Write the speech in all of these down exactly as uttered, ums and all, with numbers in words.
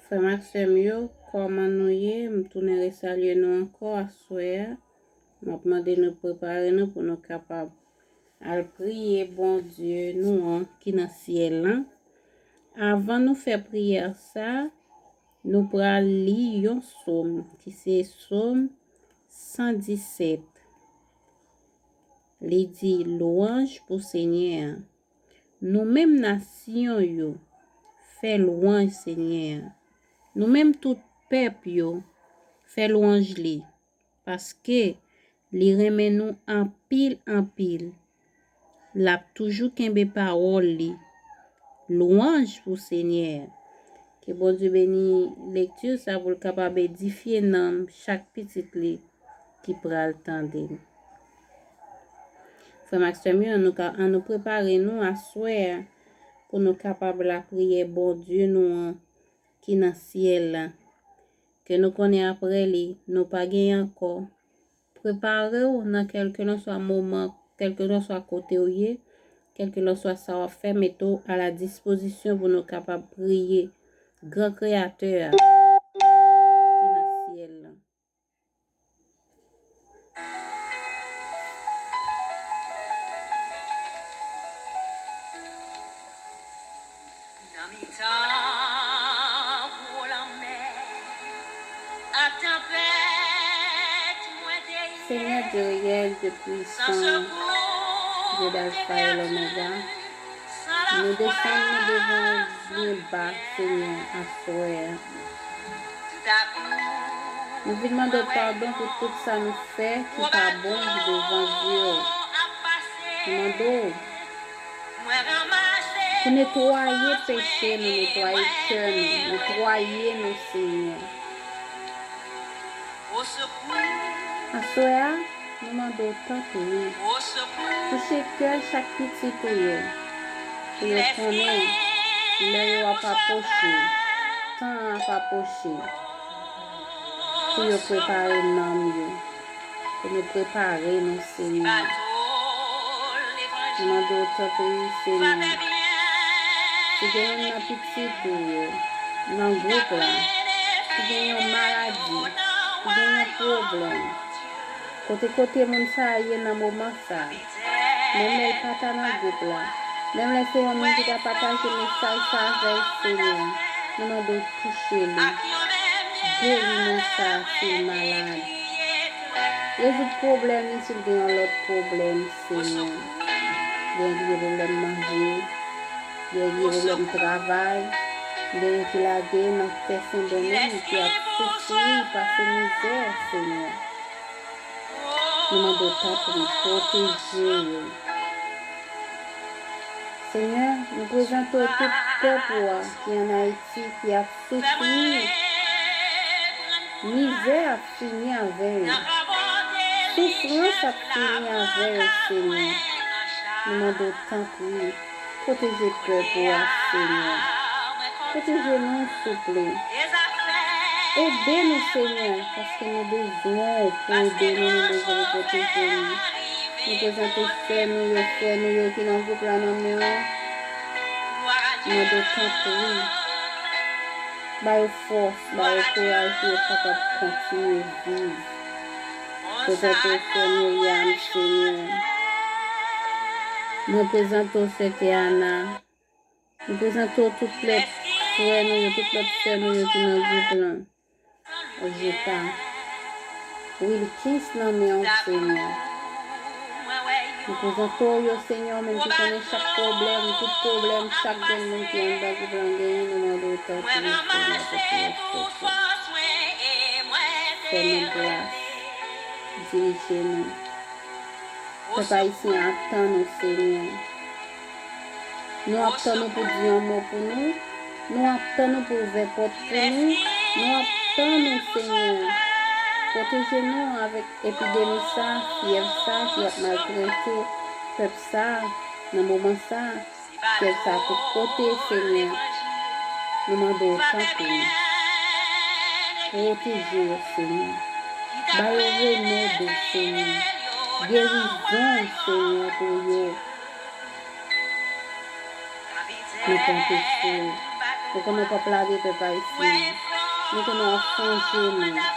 Frè m ak sè m yo, kòman nou ye? M tounen resalye nou ankò aswè a. M ap mande nou prepare nou pou nou kapab al priye Bondye nou an ki nan syèl lan. Avan nou fè priyè sa, nou pral li yon sòm ki se Sòm san disèt. Li di, lwanj pou Senyè a. Nou menm nasyon yo, fè lwanj Senyè a. Nou menm tout pèp yo, fè lwanj li, paske li renmen nou anpil, anpil. L ap toujou kenbe pawòl li. Lwanj pou Senyè a. Ke Bondye beni lekti sa pou l kapab edifye nanm chak pitit li ki pral tande l. Frè m ak sè m yo, nou ka, ann nou prepare nou aswè a pou nou kapab lapriyè Bondye nou an ki nan syèl la. Ke nou konnen apre li, nou pa gen ankò. Prepare w nan kèlkelanswa moman, kèlkelanswa kote w ye, kèlkelanswa sa w ap fè, mete w a la dispozisyon pou nou kapab priye Gran Kreyatè a ki nan syèl la. Nan mitan gwo lanmè ak tanpèt, mwen te ye Senyè Dye reyèl, Dye pwisan, Dye d'Alfa e Lomega. Nou desann nou devan w byen ba, Senyè, aswè a. Nou vin mande w padon pou tout sa nou fè ki pa bon devan zye w. Nou mande w pou netwaye peche nou, netwaye kè nou, netwaye nou, Senyè. Aswè a, nou mande w tanpri, touche kè chak pitit ou yo, pou yo konnen lè yo ap apwoche, tan an ap apwoche, pou yo prepare nanm yo, pou nou prepare nou, Senyè. Nou mande w tanpri, Senyè, si gen youn nan pitit ou yo nan gwoup la ki gen yon maladi, ki gen yon pwoblèm, kote kote moun sa a ye nan moman sa a, menm lè l pa ta nan gwoup la, menm lè se yon moun ki ta pataje mesaj sa avè l, Senyè, nou mande w touche li, geri moun sa a si l malad. Rezoud pwoblèm li si l gen yon lòt pwoblèm, Senyè. Gen ki gen pwoblèm manje, gen ki gen pwoblèm travay, gen ki lage nan tè Sendomeng ki ap soufri, pase mizè, Senyè. Nou mande w tanpri, pwoteje yo. Senyè, nou prezante w tout pèp ou a ki ann Ayiti, ki ap soufri. Mizè ap fini avè yo. Soufrans ap fini avè yo, Senyè. Nou mande w tanpri, pwoteje pèp ou a, Senyè. Pwoteje nou, souple. Ede nou, Senyè, paske nou bezwen w pou ede nou, nou bezwen w pou pwoteje nou. Nou prezante sè nou yo, frè nou yo ki nan gwoup la nan men w. Mande w tanpri, ba yo fòs, ba yo kouraj pou yo kapab kontinye viv. Prezante w frè Myriam, Senyè. Mwen prezante w sè Keana. Mwen prezante w tout lòt frè nou yo, tout lòt sè nou yo ki nan gwoup lan. Jeta Wilkins nan men w, Senyè. Nou prezante w yo, Senyè, ou menm ki konnen chak pwoblèm, tout pwoblèm chak grenn moun ki anndan gwoup lan genyen, nou mande w tanpri, Senyè, pou fè yo soti. Fè nou gras, dirije nou. Pèp ayisyen ap tann ou, Senyè. Nou ap tann ou pou di yon mo pou nou. Nou ap tann ou pou ouvè pòt pou nou. Nou ap tann ou, Senyè. Pwoteje nou avèk epidemi sa, fyèv sa ki ap maltrete pèp sa nan moman sa. Fyèv sa tout kote, Senyè. Nou mande w tanpri. Pwoteje yo, Senyè. Ba yo remèd, Senyè. Gerizon, Senyè, pou yo. Nou konte sou ou. Nou konnen w p ap lage pèp ayisyen an. Nou konnen w ap sonje nou.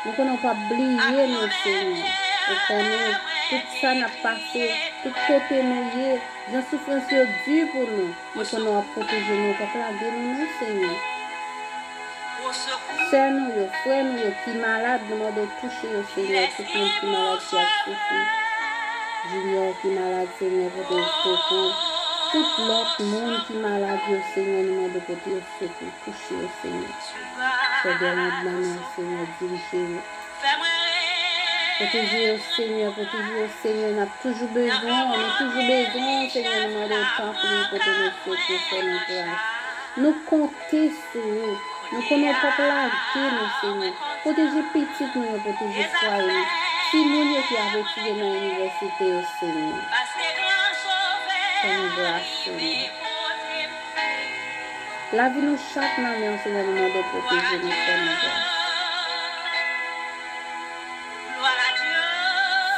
Nou konnen w p ap bliye nou, Senyè. Ou konnen tout sa n ap pase, tout kote nou ye, jan soufrans yo di pou nou. Nou konnen w ap pwoteje nou, w p ap lage nou non, Senyè. Sè nou yo, frè nou yo ki malad, nou mande w touche yo, Senyè. Tout moun ki malad ki ap soufri. Junior ki malad, Senyè, pote yo sekou. Tout lòt moun ki malad yo, Senyè, nou mande w pote yo sekou. Touche yo, Senyè. Fè dèyè nan men w, Senyè, dirije yo. Pwoteje yo, Senyè, pwoteje yo, Senyè. N ap toujou bezwen w, nou toujou bezwen w, Senyè, nou mande w tanpri, pote nou sekou, fè nou gras. Nou konte sou ou. Nou konnen w p ap lage nou, Senyè. Pwoteje pitit nou yo, pwoteje fwaye nou. Timoun yo ki ap etidye nan inivèsite yo, Senyè. Fè nou gras, Senyè. Lavi nou chak nan men w, Senyè, nou mande w pwoteje nou, fè nou gras.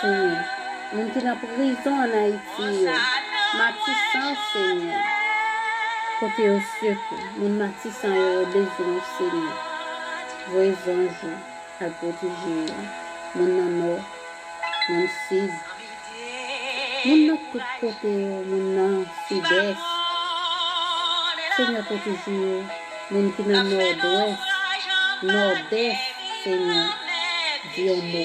Senyè, moun ki nan prizon ann Ayiti yo, Matisan, Senyè, pote yo sekou. Moun Matisan yo, yo bezwen w, Senyè. Voye zanj ou al pwoteje yo. Moun nan Nò, moun Sid, moun nan tout kote yo, moun nan Sidès. Senyè, pwoteje yo. Moun ki nan Nòdwès, Nòdès, Senyè, di yon mo.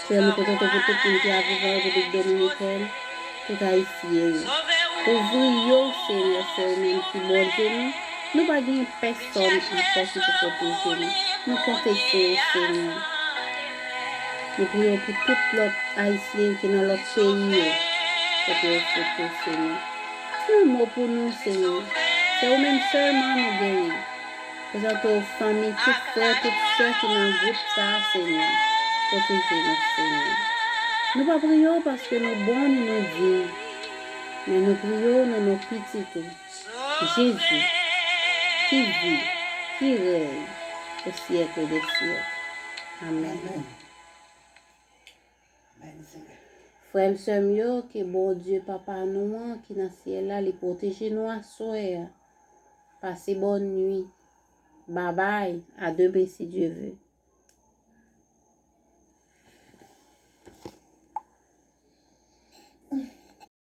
Senyè, nou prezante w pou tout moun ki ap viv an Repiblik Dominikèn, tout Ayisyen yo. Kouvri yo, Senyè, se ou menm ki Bondye nou. Nou pa gen pèsòn ankò ki pou pwoteje nou. Nou konte sou ou, Senyè. Nou priye w pou tout lòt Ayisyen ki nan lòt peyi yo. Kote yo soti, Senyè. Fè yon mo pou nou, Senyè. Se ou menm sèlman nou genyen. Prezante w fanmi, tout frè, tout sè ki nan gwoup sa a, Senyè. Pwoteje nou, Senyè. Nou pa priye w paske nou bon ni nou diy, men nou priye w nan non pitit ou, Jezi, ki viv, ki rèy o syèk dè syèk. Amèn. Amèn. Amèn, Senyè. Frè m, sè m yo, ke Bondye, Papa nou an, ki nan syèl la, li pwoteje nou aswè a. Pase bòn nwi. Babay, a demen si Dye ve.